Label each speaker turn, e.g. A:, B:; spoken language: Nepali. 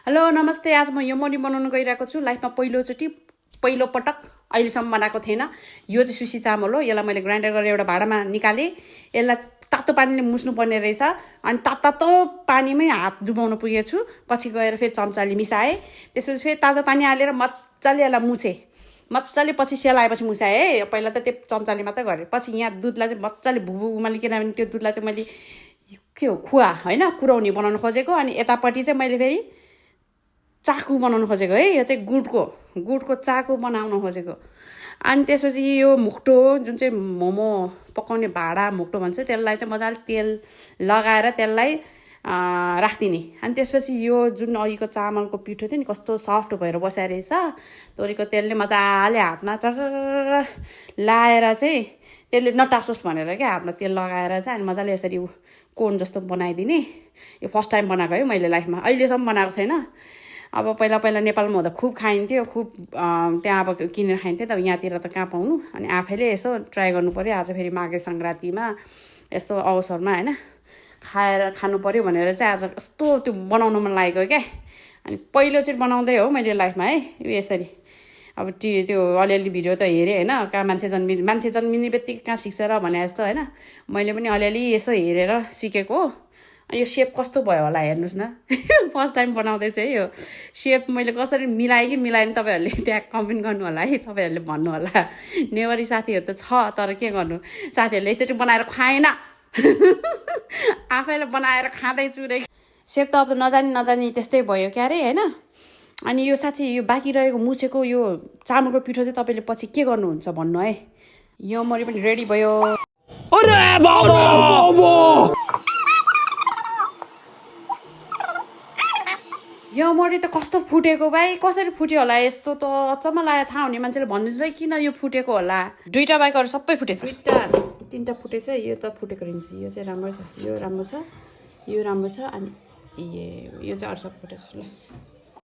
A: हेलो नमस्ते। आज म यमोनी बनाउन गइरहेको छु। लाइफमा पहिलो पटक अहिलेसम्म बनाएको थिएन। यो चाहिँ सुसी चामल हो। यसलाई मैले ग्राइन्डर गरेर एउटा भाँडामा निकालेँ। यसलाई तातो पानीले मुस्नुपर्ने रहेछ। अनि तातो पानीमै हात डुबाउन पुगेको छु। पछि गएर फेरि चम्चाले मिसाएँ। त्यसपछि फेरि तातो पानी हालेर मजाले यसलाई मुछेँ। मजाले पछि सेलाएपछि मुसाएँ है। पहिला त त्यो चम्चाले मात्रै गरेँ। पछि यहाँ दुधलाई चाहिँ मजाले भुभु उमाले, किनभने त्यो दुधलाई चाहिँ मैले के हो खुवा होइन कुराउनी बनाउन खोजेको। अनि यतापट्टि चाहिँ मैले फेरि चाकु बनाउन खोजेको है। यो चाहिँ गुडको चाकु बनाउन खोजेको। अनि त्यसपछि यो मुक्टो जुन चाहिँ मोमो पकाउने भाँडा मुक्टो भन्छ, त्यसलाई चाहिँ मजाले तेल लगाएर त्यसलाई राखिदिने। अनि त्यसपछि यो जुन अघिको चामलको पिठो थियो नि कस्तो सफ्ट भएर बस्या रहेछ। तोरीको तेलले मजाले हातमा लाएर चाहिँ त्यसले नटासोस् भनेर क्या हातमा तेल लगाएर चाहिँ अनि मजाले यसरी कोन जस्तो बनाइदिने। यो फर्स्ट टाइम बनाएको है मैले लाइफमा, अहिलेसम्म बनाएको छैन। अब पहिला नेपालमा हुँदा खुब खाइन्थ्यो, खुब त्यहाँ अब किनेर खाइन्थ्यो। त यहाँतिर त कहाँ पाउनु। अनि आफैले यसो ट्राई गर्नु पऱ्यो। आज फेरि माघे सङ्क्रान्तिमा यस्तो अवसरमा होइन खानु पऱ्यो भनेर चाहिँ आज कस्तो त्यो बनाउनु मन लागेको क्या। अनि पहिलोचोटि बनाउँदै हो मैले लाइफमा है यसरी। अब त्यो अलिअलि भिडियो त हेरेँ होइन, कहाँ मान्छे जन्मिने बित्तिकै कहाँ सिक्छ र भने जस्तो होइन। मैले पनि अलिअलि यसो हेरेर सिकेको हो। अनि यो सेप कस्तो भयो होला हेर्नुहोस् न। फर्स्ट टाइम बनाउँदैछु है। यो सेप मैले कसरी मिलाएँ कि मिलाएन तपाईँहरूले त्यहाँ कमेन्ट गर्नु होला है। तपाईँहरूले भन्नु होला। नेवारी साथीहरू त छ, तर के गर्नु, साथीहरूले एकचोटि बनाएर खाएन। आफैले बनाएर खाँदैछु रे। सेप त अब नजानी त्यस्तै भयो क्या अरे होइन। अनि यो साँच्चै यो बाँकी रहेको मुछेको यो चामलको पिठो चाहिँ तपाईँले पछि के गर्नुहुन्छ भन्नु है। यो मरि पनि रेडी भयो। यो मरी त कस्तो फुटेको भाइ, कसरी फुट्यो होला यस्तो त अचम्म लाग्यो। थाहा हुने मान्छेले भन्नुहोस् है किन यो फुटेको होला। दुईवटा बाइक अरू सबै फुटेछ। तिनवटा फुटेछ। यो त फुटेको रहेछ। यो चाहिँ राम्रो छ, यो राम्रो छ, यो राम्रो छ। अनि यो चाहिँ अरू सब फुटेछ। ल